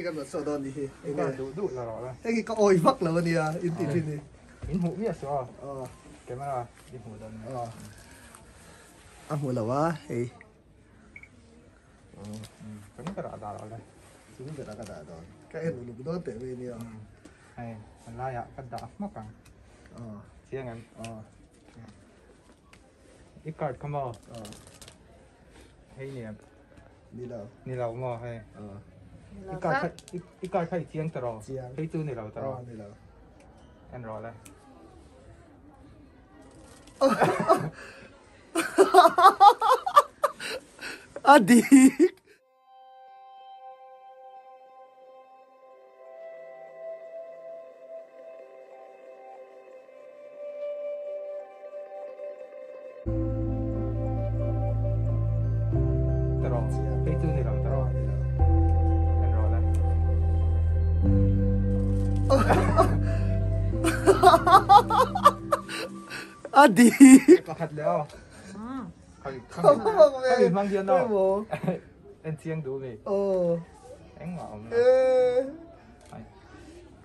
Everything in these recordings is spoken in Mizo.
kan rawn saw dawn ni hi. Eng nge? Duh duh la rawh la. Heng hi ka awi vak lo ania in tih thin hi. In hmuh miah suh aw. Camera i hmuh dawn nia. A hmu lo a hei. Chung berah a dah rawh le. Chung berah ka dah dawn. Ka en uluk dawn teh mai ania. Hei a laiah ka dah hmak ang. Chiang em? I card kha maw? Hei ni em? Ni lo. Ni lo maw hei? I card kha i card kha i chiang ta rawh. Chiang. Hei chu ni lo ta rawh. Ni lo. En rawh le. A dik. A dik. Pakhat leh aw. En chiang duh mi. Aw. Engmah awm lo.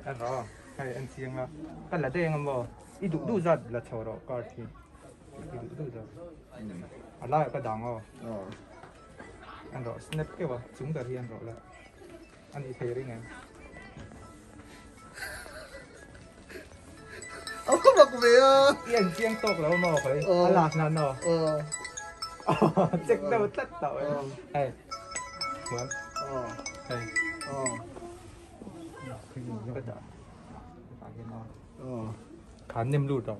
En rawh. Hei en chiang la. Ka la deng amaw. I duh duh zat la chho rawh card hi. I duh duh zat. A laiah ka dang aw. En rawh snap keuh a chung ber hi en rawh la. A nih thei ring em? A va mak ve a. I en chiang tawk lo maw khawi? A lak nan aw. Check deuh tlat tawh e. Hei. Chuan. Hei. Ka dah. Tah hian aw. Khan nem lut rawh.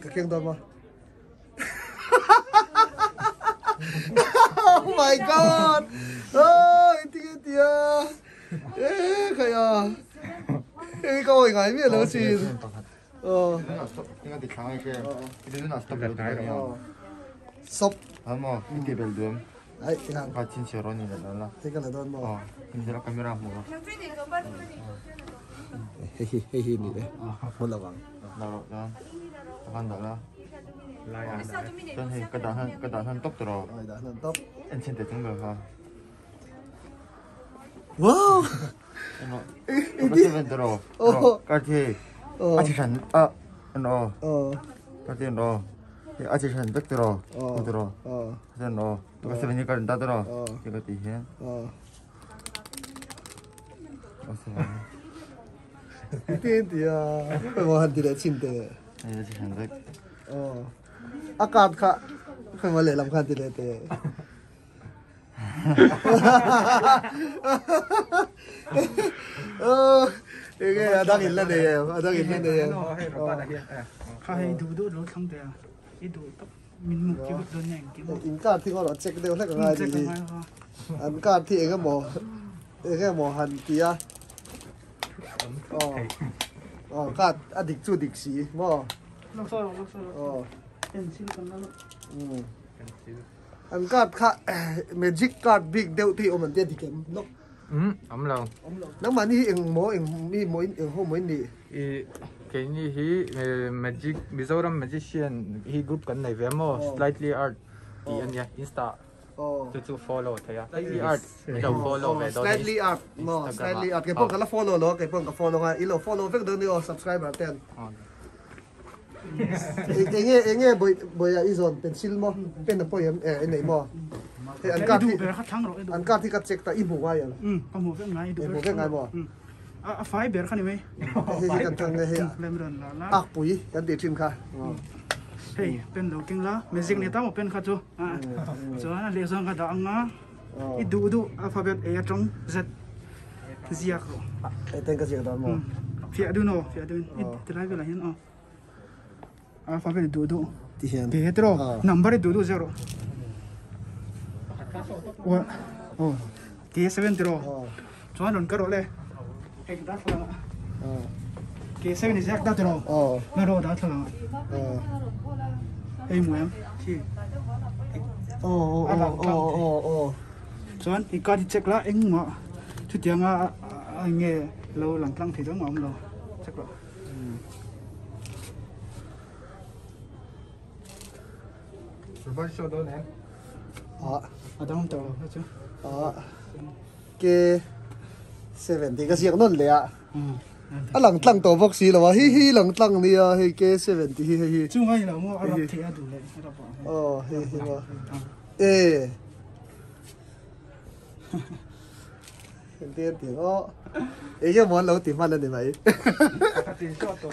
Ka keng dawn maw? Oh my god! Oh, iti iti a. Eh, kaya. Eh, ka oi ngai mi lo chin. Oh. Inga ti thlang ke. Iti na stop lo tu. Stop. Amo, iti bel duam. Ai, tingang. Ka chin che roni la la. Te ka la don mo. Oh, ni la camera mo. Hei hi, hei hi ni e. Hmu lo ang. La ro la. Kan dah la. Chuan hei ka dah hnan ka dah hnan tawp tawh rawh. Oi dah hnan tawp. En chhin teh chung ber kha. Wow! En rawh. Ka seven tawh rawh. Oh. Kar thi. Oh. A chi hran a en rawh. Oh. Kar thi en rawh. Hei a chi hran vek tawh rawh. Oh. Tawh rawh. Oh. En rawh. Ka seven hi ka rin ta tawh rawh. Oh. Ti ka ti hian. Oh. Ka seven. Ti ti a. Emaw han ti leh chhin teh. Hei a chi hran vek. Aw. A card kha emaw lehlam khan ti leh teh. Aw enge a dang in la nei em a dang in la nei em. Kha hei duh duh lo thlang teh a. I duh tak min muk ki vek dawn nia engkim. In card hi erawh check deuh hlek a ngai a ni. An card hi eng emaw eng emaw han ti a. Aw aw card a dik chu dik si maw. Aw. An card kha magic card bik deuh te hi awm an tia dik em lawk. Umm awm lo. Nangmahni hi eng maw eng mi maw in eng ho maw in nih? I keini hi magic Mizoram magician hi group kan nei ve a maw slightly art tih a nia insta chu chu follow thei a slightly art min lo follow ve dawn a slightly art maw slightly art keipawh ka la follow lo a keipawh ka follow a i lo follow vek dawn nia aw subscriber ten enge enge bawiah i zawn pencil maw pen a pawi em e i nei maw hei an card hi an card hi ka check ta i hmu ngai em ka hmu vek ngai i hmu vek ngai maw a fai ber kha ni mai hei hi kan thang hei ak pui kan tih thin kha hei pen lo keng la magic ni ta maw pen kha chu chuan a leh zawng ka dah anga i duh duh alphabet a atang z ziak rawh hei ten ka ziak dawn maw fiah dun aw fiah dun i tilai velah hian aw alphabet duh duh ti hian ti he tiraw number i duh duh ziak rawh aw K seven tiraw chuan rawn ka rawh le hei ka darthlalang ah K seven i ziak ta tiraw na rawh darthlalang ah hei hmu em khi a lang tlang thei chuan i card i check la engmah chutianga eng nge lo lang tlang thei chu engmah a awm lo check rawh. A dang tawh lo kha chu. K 7 tih ka ziak nawn leh a. A lang tlang tawh bawk si lo a, hi hi lang tlang nia hei K 7 tih hi hei hi. Chu ngai lo maw a rap theih a duh leh a rap ah. Aw hei hi maw. E. Engtin an ti ang aw. Enge maw an lo ti hman a ni mai.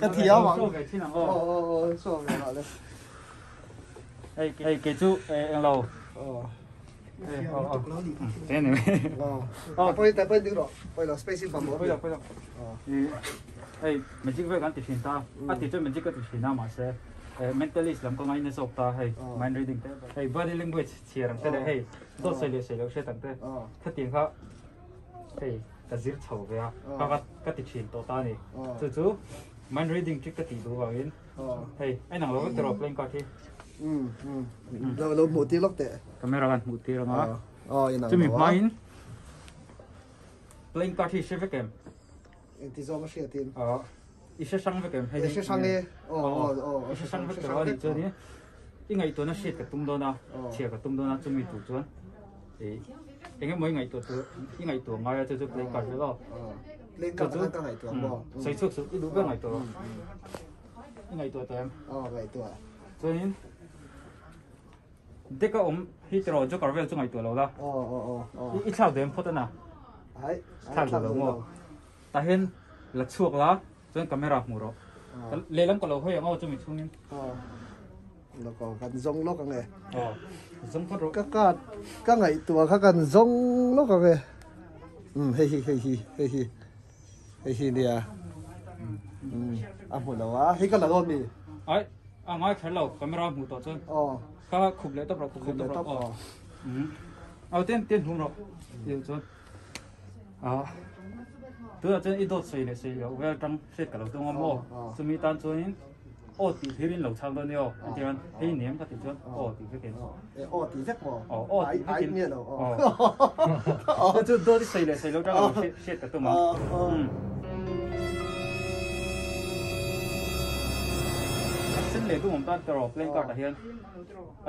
Ka thiam ang. Aw aw aw saw ve lah le. Hei hei kei chu eng lo. Aw. Te ni. Aw poi ta poi ding ro. Poi lo space in pam ro. Poi lo poi lo. Hei magic ve kan ti thin ta. A ti chu magic ka ti thin a mahse mentalist lam ka ngai na zawk ta hei mind reading te. Hei body language chhiar ang te leh hei dawt sawi leh sawi loh hriat ang te. Khatiang kha hei ka zir chho ve a. Kha ka ti thin tawh ta a ni. Chu chu mind reading trick ka tih duh vangin Hei, a inang lo vek tawh playing card hi. Lo lo hmuh tir lawk teh. Camera kan hmuh tir anga. Aw, inang lo. Chumi hmain playing card hi hre vek em? Engti zawng a hriatin. Aw, i hre hrang vek em? Hei hre hrang e. Aw, aw, aw. I hre hrang vek tawh a nih chuan i i ngaihtuahna hriat ka tum dawn a, chhiar ka tum dawn a, chumi tur chuan i eng emaw i ngaihtuah tur i ngaihtuah ngai a chu chu playing card vel aw. Playing card kha ka ngaihtuah maw? Sawi chhuak suh, i duh ber ngaihtuah rawh. I ngaihtuah tawh em? Aw, ngaihtuah. Chuanin deck a awm hi tiraw joker vel chu ngaihtuah lo la. Aw, aw, aw, aw. I thlak duh em phawt ana? Ai, thlak duh lo maw? Tah hian la chhuak la, chuan camera hmuh rawh. Lehlam ka lo hawi ang aw chumi chhungin. Aw. Lawk aw, kan zawng lawk ang e. Aw, zawng phawt rawh. Ka card ka ngaihtuah kha kan zawng lawk ang e. Umm hei hi hei hi hei hi hei hi nia. Umm a hmu lo a, hei ka la dawn mi? Ai, a ngai kher lo, camera hmuh tawh chuan. Aw. Kha khup leh tawp rawh, khup leh tawp rawh. Aw. Umm. Aw ten ten hum rawh. Tih chuan. Aw. Tunah chuan i dawt sawi leh sawi loh vel tang hriat ka lo tum a maw? Chumi tan chuanin aw tih hlir in lo chhang dawn nia aw. An ti chuan hei nem ka tih chuan aw tih vekin. Aw tih vek maw? Aw aw tih vekin. Ai miah lo aw. Chu chu dawt i sawi leh sawi loh tang lo hriat ka tum a. A sen leh dum awm tan tiraw playing card ah hian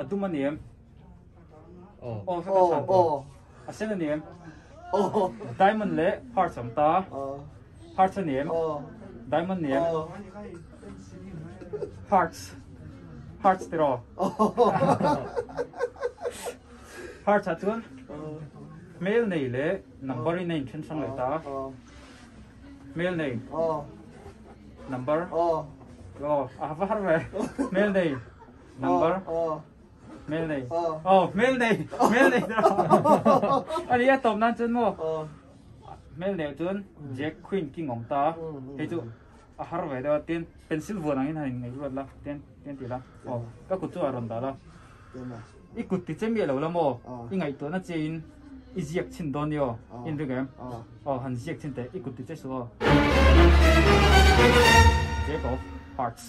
a dum a ni em? Aw ka chhan tawh. A sen a ni em? Diamond leh hearts awm ta. Hearts a ni em? Diamond ni em? Hearts. Hearts tiraw? Hearts ah chuan hmel nei leh number in a inthen hrang leh ta. Hmel nei. Number. Aw, a va har ve. Hmel nei. Number. Hmel nei. Aw, hmel nei. Hmel nei. Ani a tawp nan chuan maw? Hmel nei chuan Jack Queen King awm ta. Hei chu a har ve deuh a tin pencil vuan angin han in ngaih ruat la tin tin ti la. Aw, ka kut chu a rawn dah la. I kut ti che miah lo la maw? I ngaihtuahna che in i ziak chhin dawn ni aw. In ring em? Aw, han ziak chhin teh. I kut ti che suh aw. Jack of Hearts.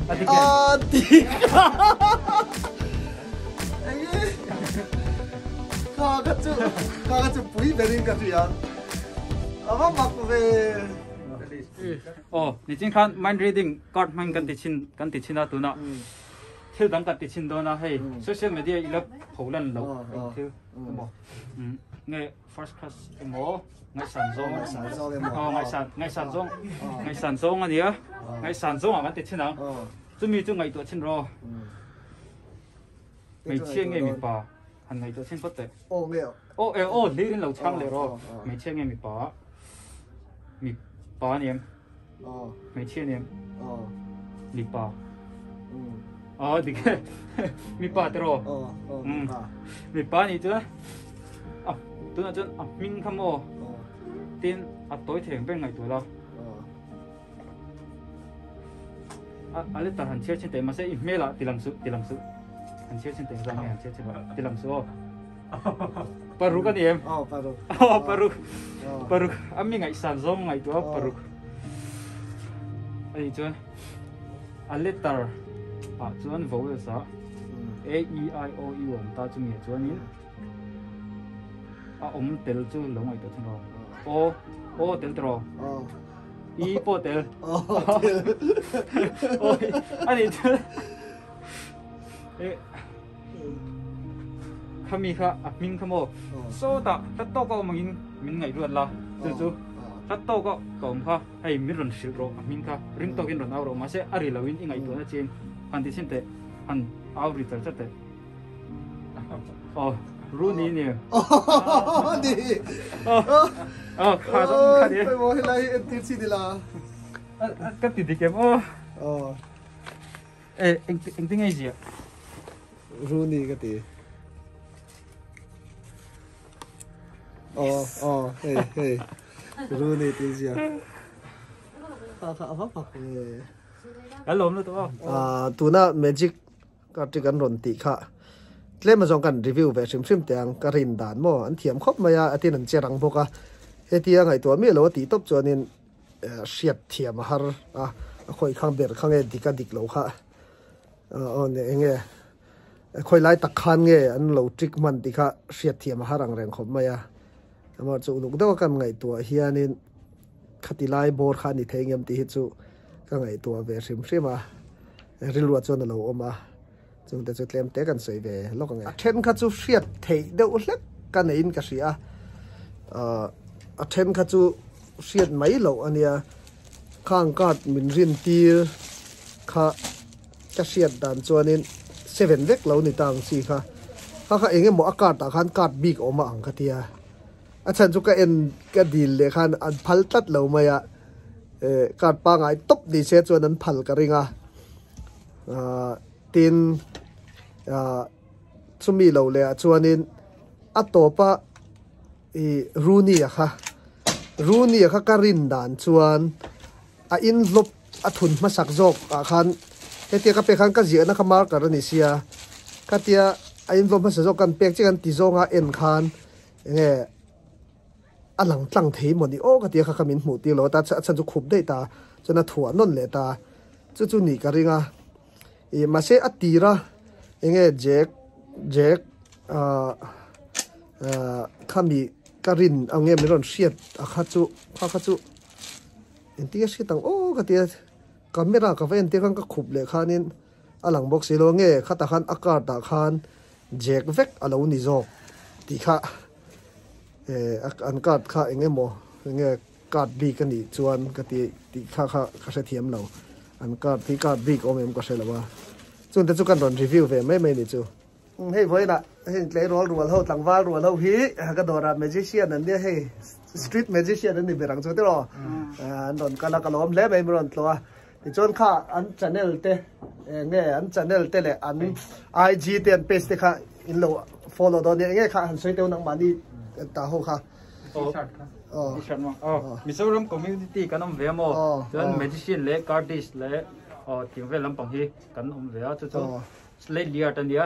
A dik em? A dik Enge Kha kha chu kha kha chu pui berin ka hria A va mak ve Aw nichin khan mind reading card hmang kan ti chhin kan ti chhin a tunah thil dang kan ti chhin dawn a hei social media i la pho lan loh eng thil emaw nge First class emaw ngaihsan zawng Ngaihsan zawng emaw. Aw ngaihsan ngaihsan zawng ngaihsan zawng a nia ngaihsan zawng ah kan ti thin ang chumi chu ngaihtuah chhin rawh hmeichhia nge mipa han ngaihtuah chhin phawt teh Aw nge aw e aw hlir in lo chhang leh rawh hmeichhia nge mipa mipa a ni em hmeichhia a ni em mipa aw dik e mipa te rawh mipa a nih chuan a tunah chuan a hming kha maw tin a tawi thei ang ber ngaihtuah la a letter han chhiar chhin teh mahse i hmelah ti lang suh ti lang suh han chhiar chhin teh zang nge han chhiar chhin ti lang suh aw paruk a ni em aw paruk aw paruk paruk a mi ngaihsan zawng ngaihtuah paruk ani chuan a letter ah chuan vowels ah a e i o u awm ta chumi ah chuanin a awm tel chu lo ngaihtuah chhin rawh o o tel tawh i pawh tel o ani chuan e. Khami kha a hming kha maw sawtah hlat tawk a awm angin min ngaihruat la chu chu hlat tawk a ka awm kha hei min rawn hrilh rawh a hming kha ring tawkin rawn au rawh mahse a ri loin i ngaihtuahna chin han ti chhin teh han au ri char char teh aw Rooney ni ni aw kha zawng kha ni pawimawh helai hi entir chi ni la ka ti dik em aw E, eng eng tinge zia? Rooney ka ti. Oh, oh, hei, hei. Rooney ti zia. Kha kha ava pak e. Kan lawm lutuk aw. Ah, tuna magic card hi kan rawn tih kha. Tlem azawng kan review ve hrim hrim teh ang ka rin dan maw an thiam khawp mai a, a tin an che rang bawk a. Hetia ngaihtuah miah lo a tih tawp chuanin hriat thiam a har a, a khawi khang ber kha nge dik a dik lo kha aw ne eng nge khawi lai tak khan nge an lo trick hman tih kha hriat thiam a har ang reng khawp mai a, amaherawhchu chu uluk deuh a kan ngaihtuah hianin khati lai bawr kha a ni thei ngem tih hi chu ka ngaihtuah ve hrim hrim a, rilruah chuan a lo awm a, chungte chu tlem te kan sawi ve lawk ang e. A then kha chu hriat theih deuh hlek ka neiin ka hria a, a then kha chu hriat mai loh a nia, khang card min rin tir kha ka hriat dan chuanin seven vek lo ni ta ang chi kha, kha kha eng emaw a card ah khan card bik awm a ang ka tia, a chhan chu ka en ka dil leh khan an phal tlat lo mai a, card pangai tawp ni se chuan an phal ka ring a. Tin, chumi lo leh ah chuanin a tawpa i Rooney a kha, Rooney a kha ka rin dan chuan a inhlawp a thun hmasak zawk ah khan hetia ka pek khan ka ziahna kha marker a ni sia, khatia a inhlawp hmasa zawk kan pek chiah kan ti zawnga en khan enge a lang tlang thei maw ni aw ka tia kha kha min hmuh tir lo a ta a chhan chu khup daih ta chuan a thuah nawn leh ta chu chu nih ka ring a ih mahse a tir a enge Jack Jack ah ah khami ka rin ang nge min rawn hriat a kha chu kha kha chu engtin nge hriat ang aw ka tia camera ka va en tir khan ka khup leh khanin a lang bawk si lo nge khatah khan a card ah khan Jack vek a lo ni zawk tih kha. Eh an card kha eng emaw enge card bik a nih chuan ka ti tih kha kha ka hrethiam lo an card hi card bik awm em ka hre lo a chung te chu kan rawn review ve mai mai ni chu. Hei vawiinah heng tleirawl rual ho tlangval rual ho hi ka dawrah magician an nia hei street magician an ni ber ang chu tiraw an rawn kal a ka lawm hle mai min rawn tlawh a tichuan kha an channel te enge an channel te leh an IG te an page te kha In lo follow dawn nia enge kha han sawi teuh nangmahni ta ho kha. T-shirt kha. T-shirt maw. Oh, Mizoram community kan awm ve a maw. Chuan magician leh cardist leh oh ting vel lampang hi kan awm ve a chu chu Slate Liart a nia.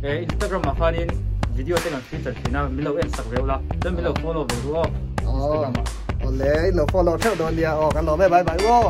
Eh Instagram ah khanin video te kan feature thin a min lo en sak ve ula. Chuan min lo follow ve ru aw. Instagram ah. Awle in lo follow theuh dawn nia aw kan lawm e bye bye u aw.